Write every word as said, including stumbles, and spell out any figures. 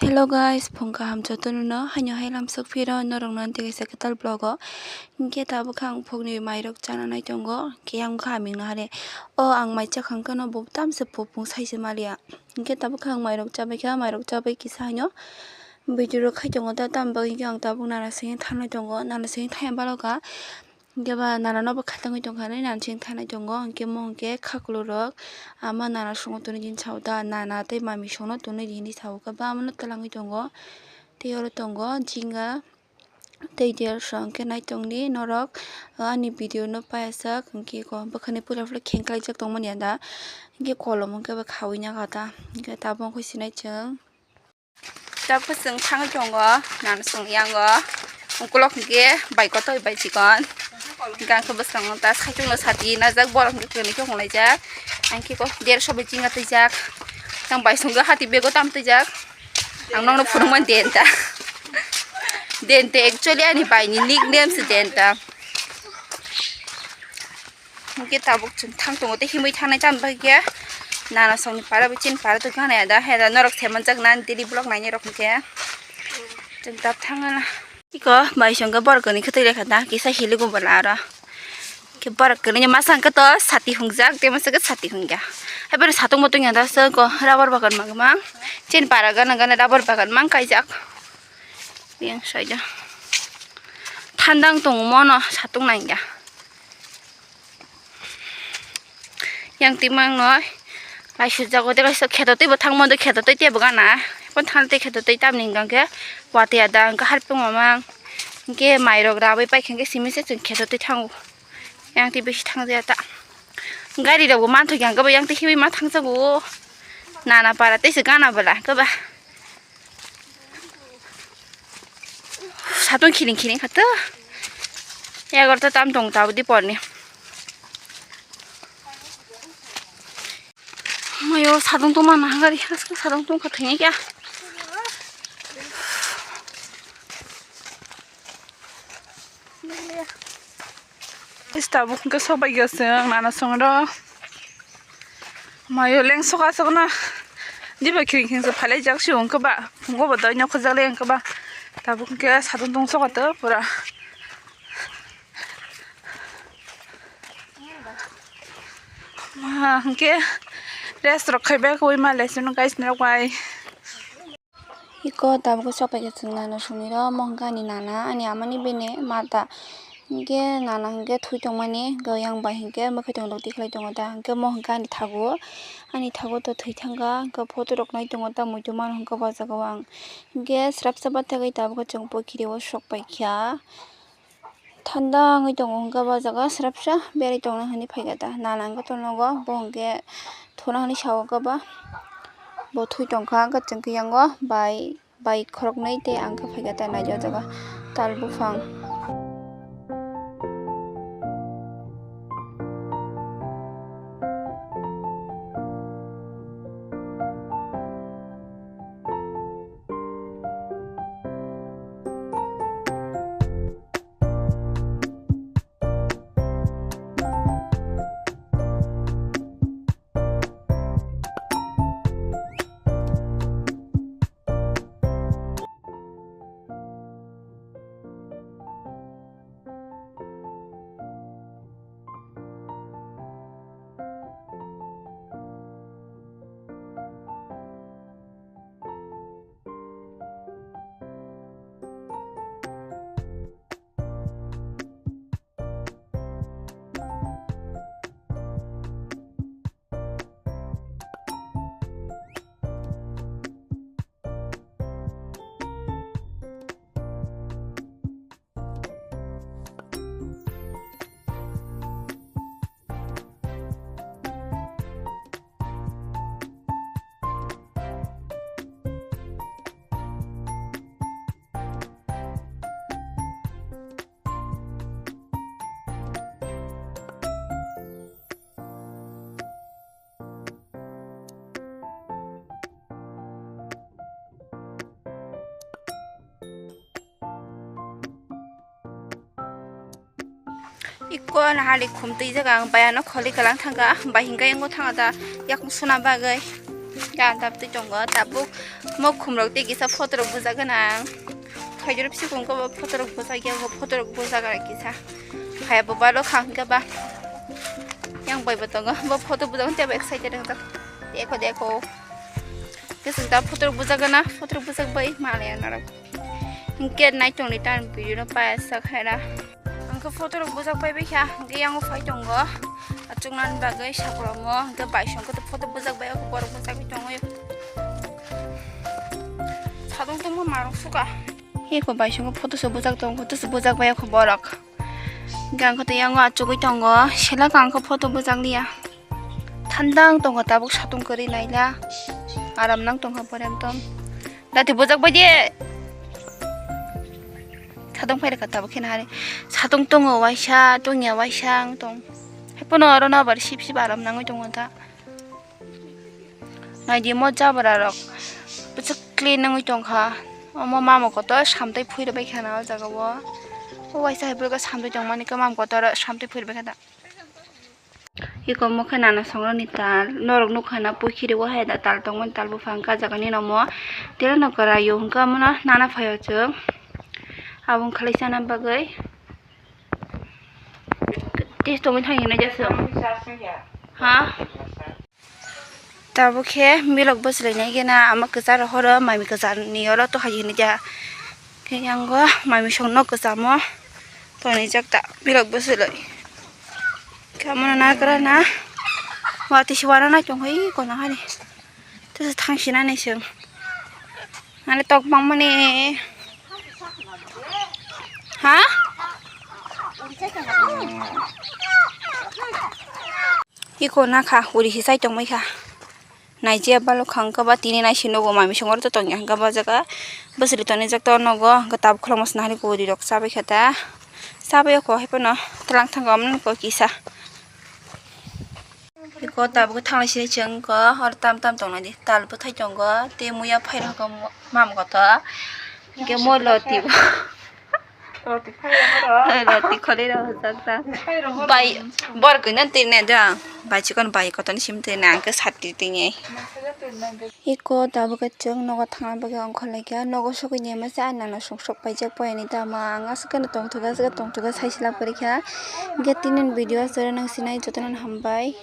Hello guys, phung kaham jotono no, haino hai lamsok phiro norok no tei kaisa kwtal vlog o. Hinkhe tabuk khe ang phukni mairok chana nai tongo, hinkhe yang bwkha haming no hare. O ang mai chakha hwnkhe no bo tamse phuk phung saise maliya. Hinkhe tabuk khe ang mairok chabai kha, mairok chabai kisa haino video rok khai tongo ta, tamo bagwi hinkhe ang tabuk nana sengwi thangnai tongo, nana sengwi thangya balo kha. Hinkhe ba nana no bo khatangwi tongkha hinwi nana sengwi thangnai tongo, hinkhe mo hinkhe khaklurok ama nana songno tonwi di hinwi sao ta, nana tei mami songno tonwi di hinwi sao khe ba amano twlangwi tongo. Tei oro tongo jinga tei derso, hinkhe naitongdi norok ani video no payasak, hinkhe ko bwkhani puila puila khengkhlaijak tongmani ada, hinkhe kolom hinkhe bo khawi naka ta, hinkhe tabuk wngkha sinai chwng. Tabuk chwng thangwi tongo, nana song yango. Ukulok hinkhe bai kotor bai chikon. Hinkhe ang khe bwskango ta saichung no sati najak, borok hinkhe kwrwini khe hwnlaijak. Ang khe ko derso bai chinga twijak. Tang bai songwi hati bego tam twijak. Ang nokno phunukmani Denta. Denta actually ani bai ni nickname se Denta. Hinkhe tabuk chwng thang tongo tei himwi thangnai tamo bagwi khe nana songni para bai chini para twi gana ya da, heda norok se manjak na daily vlog nainai rok hinkhe chwng tab thangna. Iko bai songkhe borok kwrwini khe twi lekha da, kisa hili gumbo la aro. Khe borok kwrwini masa hwnkhe to sati hungjak tei masa khe sati hungya. Hai bono satung bo tungya da, songko rubber bagan mang mang. Chini para gana gana rubber bagan mang kaijak. Yang saida. Thandang tongo mono satung nangya. Yang timang noi. Lai sujak o tei kaisa kheto tei bo thangma do, kheto tei tebo gana. Pon thang tei kheto tei tamni hingka khe watwi ada hingka harpung mamang. Hingke mairok rabai paikha hingke simi se chwng kheto tei thango. Yang tei bisi thang jaya ta. Gari rok bo manthok yang khe bo yang tei hiwi ma thang jago. Nana para tei se gana bwla khe ba. Satung khiring khiring kha to. Egarota tam tong ta bwdi porni. Mayo satung tong mana gari, aske satung tong kha thangya kya. Tabuk hwnkhe sobai gasung nana songro. Mayo leng soka sokna. Diba khiring khiring se phalai jak si hwnkhe ba. Phungo bo doi nyok khajak le hwnkhe ba. Tabuk hwnkhe satung tong soka to pura. Ma hwnkhe rest rok khai bai koi ma lesson guys ni rok bai. Iko tabuk sopai khe chwng nana songwi rw, mo hwnkhe ani nana, ani amani bini mata. Hinkhe nana hinkhe thwi tongmani, hinkhe yang bai hinkhe mwkhai tong rok tikhlai tongo ta, hinkhe mo hwnkhe ani thago, ani thago to thwi thangkha, hinkhe photo rok nai tongo ta, muitu mano hinkhe o jaga o ang hinkhe srapsa bathagwi tabuk chwng pokiri o sok paikha. Thanda wngwi tongo hwnkhe bo jaga srapsa berwi tongna hinwi phaikha ta. Nana wngkha to nogo, bo hwnkhe thuna hinwi sao khe ba. Bo thwi tongkha, hwnkhe chwng khe yango bai, bai khoroknwi tei ang khe phaikha ta naidi o jaga tal buphang. Ikko nahali khum twi jaga ang bai ano kholi kalang thangkha, bai hinka yango thangkha da yakung suna bagwi. Ga tabtwi tongo, tabuk mo khumrok tei kisa photo rok bujak gana. Phaijak rok bisi kung ko photo rok bujak ya, photo rok bujak gana kisa. Phai bo balo khang ka ba. Yang bai bo tongo, bo photo bujak tei excited wngjak. Deko deko. Kesung ta photo rok bujak gana, photo rok bujak bai male ya narok. Hingke naitok ni tan video no paya sak hai na. Hingke photo rok bujak pai bai kha, hingke yang phai tongo. Achuk nan bagwi sakromo, hingke bai song khe photo bujak bai, borok bujak bai tongo. Sadung tongma marok suka. Eko bai song photo se bujak tongo, photo se bujak bai kho borok. Hingke ang khe yang achugwi tongo, sela kang khe photo bujak liya. Thandang tongo tabuk satung kwrwi naila. Aram nang tongkha pore ekdom. Dati bujak bai de. Satung phai rwkha tabuk kheno hari. Satung tongo waisa, tongya waisa wng tong. Haiphano oro no abar sip sip aram nangwi tongo ta. Naidi mo jabra rok. Bwswk clean wngwi tongkha. Omo mama kotor samtwi phui rwbaikha na o jaga o. O waisa hai bwrwkha samtwi tongmani khe mama kotor samtwi phui rwbaikha da. Iko omo khe nana songrokni tal, norok nukha na pukhiri o hai da tal tongmani tal buphang kajagani nomo. Tei no kwraio hwnkhe omono nana phaio chwng. Aboni khlai chana bagwi tei tongwi thangya na jasa. Ha? Tabuk khe milok bwchwlwi nai gena ama kwcharo horo mami kwcharni oro to hai hwnwi ja. Khe yango mami songno kwchamo tonijak ta milok bwchwlwi. Khe omono nagra na watwi se wana nai tongkha ih kono hari. Tesa thangsinani chwng. Ani tok bangmani. Ha? Iko nakha, uri hisai tongmai kha. Naijia balo khang khe ba tini naisi nogo mami songor to tongya hwnkhe ba jaga bwswli tonijak to nogo hwnkhe tabuk khulokma swnahari ko uri rok chabai kha ta. Chabai kho hai phano twlang thango amoni ko kisa. Iko tabuk thanglai sini chwng ko hor tam tam tongnai di tal bwthai tongo tei muya phai rok mam koto hwnkhe mo loti bo. Roti khoroi rok hwchak ta. Bai bor khe nang twi nai da. Bai chikon bai kotor ni sim twi nai ang khe sat twi twi nai. Iko tabuk khe chwng nogo thangna bagwi ongkhor lai kha. Nogo sogwi ni masa ang nana song sok paijak poyani tamo ang aswk kheno tongthok aswk tongthok sai sila pori kha. Hwnkhe tini ni video aswk nang sinai jotono hambai.